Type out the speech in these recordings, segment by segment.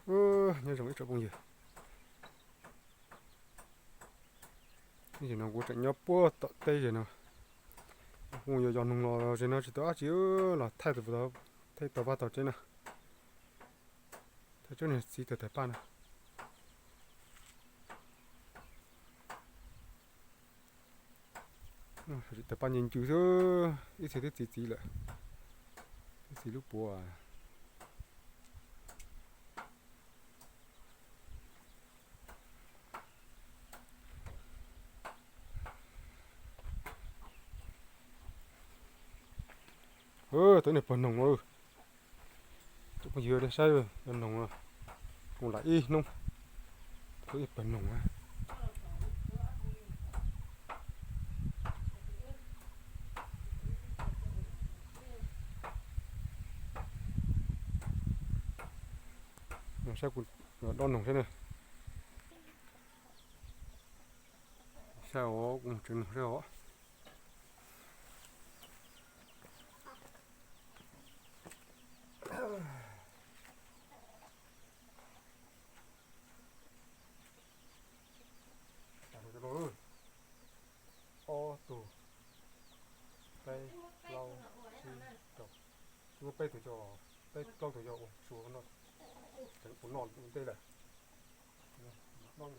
Nyob zoo ib tsoom phooj ywg, no kuv tseem nyob puag tom teb ze no, kuj yog yog noog los ze no tsis tau dab tsi, los thaij tau vaj tau tsev no, thaij tsob niag txiv tawg tawg paj no. Tawg paj nce ncw xwb, ib txhia twb txiv txiv lawm, twb txiv lub puav. Tau niag pawg noog, tus phooj ywg saib, yog noog, mus lam ib hnub, tau ib pawg noog. Saib kuv dob noog saib na. Saib os, kuv mus tsev noog saib os. Ob tug, peb, plaub, tsib, rau, tsis muaj peb tug coj, peb plaub tug coj ua su no, tseem ua noj ua ntej lawm. Ob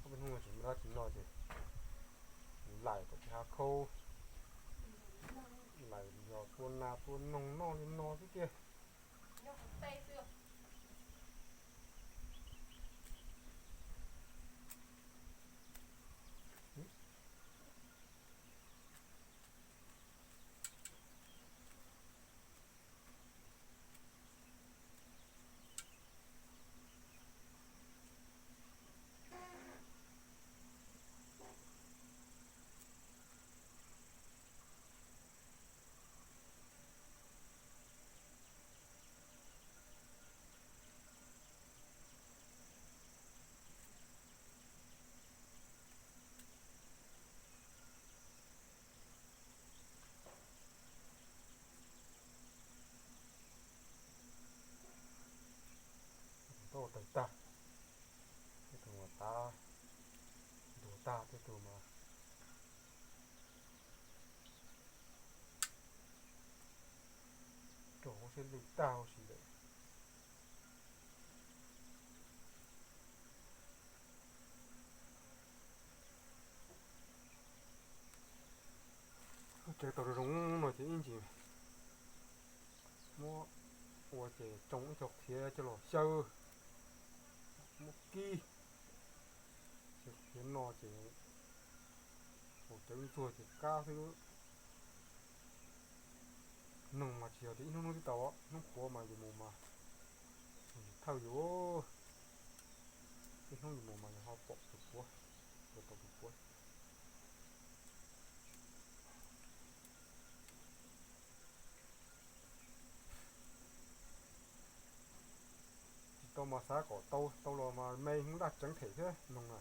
peb hnub no tsis muaj dab tsi noj ces lais kom tsis hav khaub, lais yog tua nas tua noog noj li no xwb tiag. Tau tawg tag, tej tug mas tav ntuag tag, tej tug mas rau hauv siab lwj tag huv si lawm. Tsev tau zoo zoo no ces ib ntsis muab ua ces tsoo ib co qhiav coj los xyaw, muab kib, ces qhiav no ces haus cawv ntxuag ces kab xwb. Noog mas tsis yog tias ib hnub hnub twb tau, hnub qhuav mas yus mus mas thawj yus, ib hnub yus mus mas yus ho pom tus puav, tua tau tus puav. Tsis tau mas xav kom tau, tau los mas me hwv daj tseev them thiab noog na.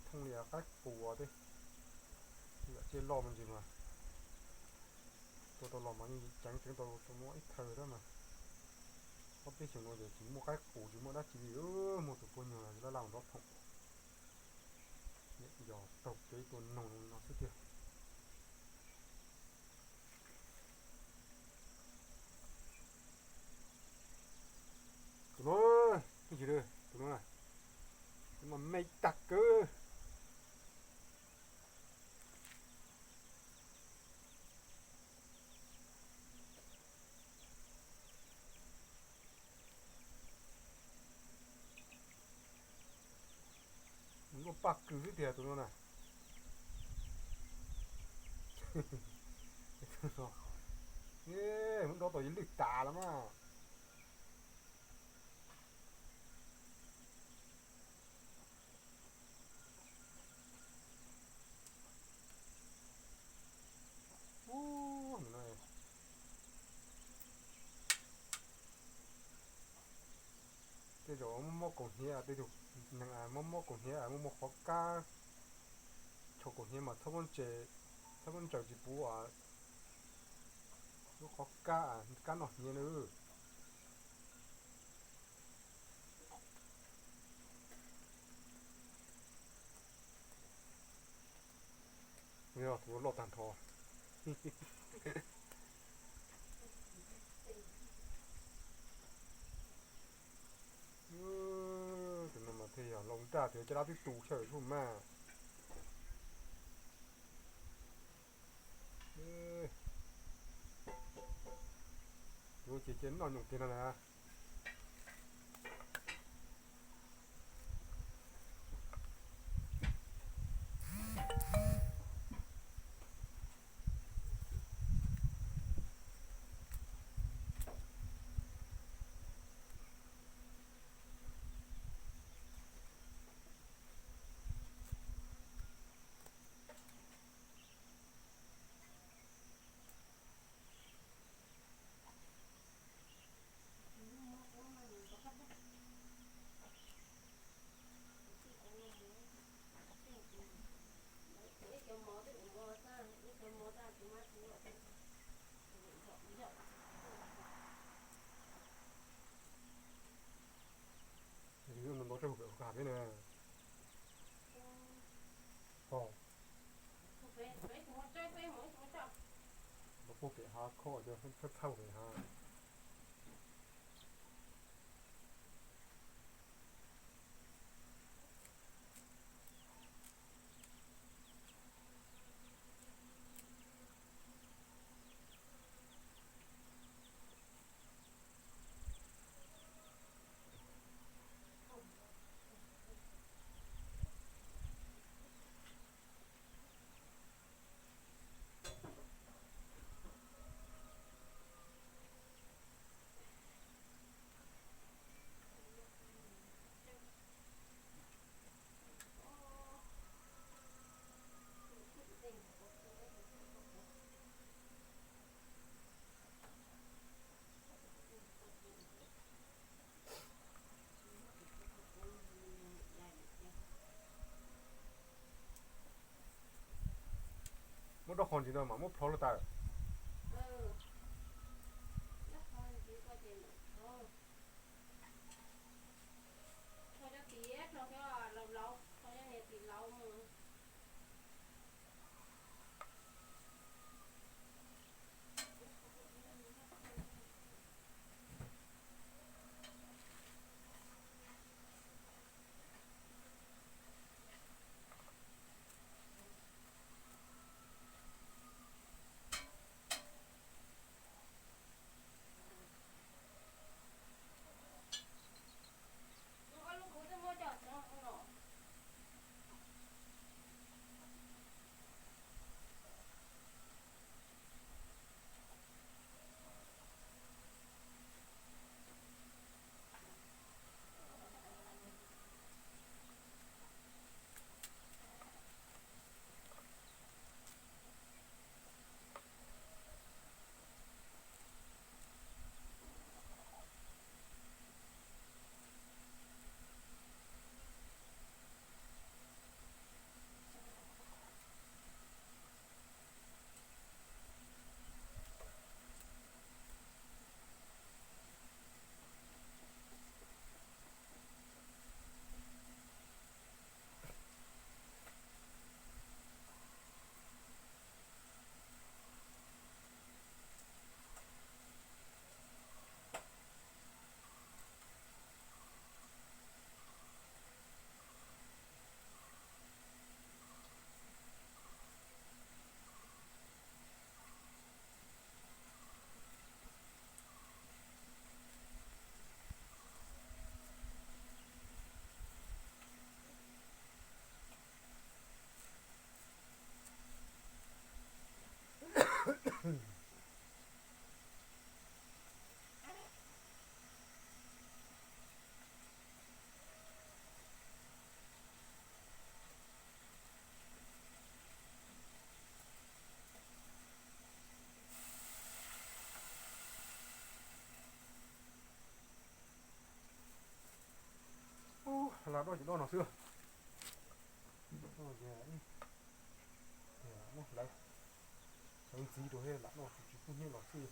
Thooj li qaib qus tej, yam tsiaj loj me ntsis mas tua tau los mas yeej tseev tseev tau muaj ib thawj thiab mas. Ob peb xyoos no ces tsis muaj qaib qus tsis muaj dab tsi li, muaj tus puav nyuag los laj laj mus nrov phoom. Yog taug kev tua noog no xwb tiag. Tus no, tus no, tus no me tag kawg. Nws muaj paj kws xwb tiag tus no na. Muab dob tau yus lwj tas los mas. Mob mob kaus hniav, tej tug neeg mob mob kaus hniav, muaj muaj qhov kab, tsho kaus hniav mas txhob muab ntsaws tsis pub lub qhov kab, kab noj hniav na. Yog tus loj tag nrho. Tus no mas thiaj yog laus nraj, tus caj dab twb tu xyaw lawm mas. Yuav ces ces noj nyoos kiag no na. Ntau rau pem hav peb na. Ho, los puag pem hav khob, txhawb txhawb pem hav. Muab dob qhov ntsis no mas muab plhov lub taws. Lam noj ces noj no xwb. Noj ces lam noj hlawv, hlawv ntxiv rau thiab lam noj tsis pub hnyiab los xwb.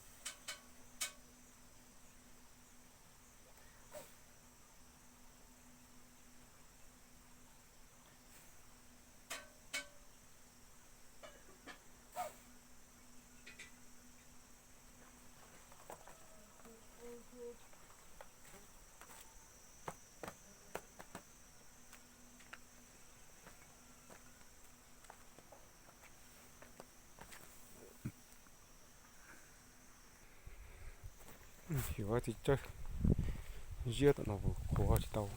Xyov txiv tsawb ziab tom no puas qhuav tsis tau.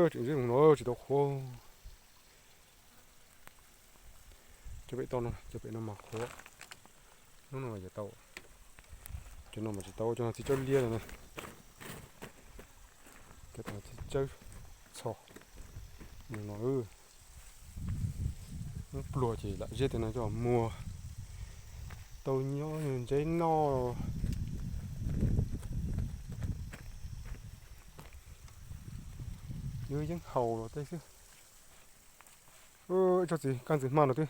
Tseem ziab mus no tsis tau qhuav. Cov pem toj no, cov pem no mas qhuav. Hnub no ces tau. Cov no mas tsis tau, cov no txiv tsawb liab no na. Cov no txiv tsawb txho no. Hnub pluag ces lam ziab tej no coj muag tau nyob ntsev noj. Yus yeej haus los tej xwb. Ib tsob txiv kab ntxwg hmab no twb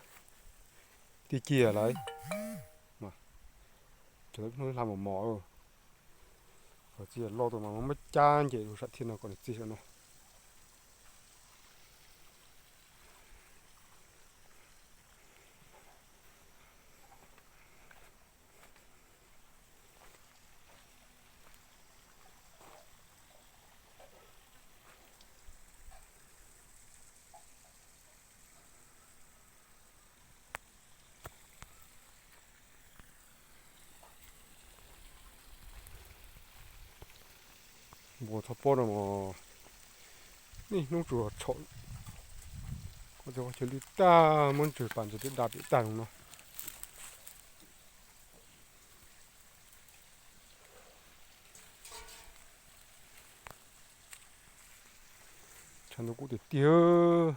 ti ciag lawm. Cov hnub hla mos mos. Qhov txiv loj tuaj mas muab cab nce rau sam thiaj no kom nws txi saum no. Npua txhob pob no mas niaj hnub tsuas tshom. Ua cov qhov chaw lwj tag, muab ntswg pas ntswg twb da pem tag zoo no. Tshav ntuj kub tiag tiag.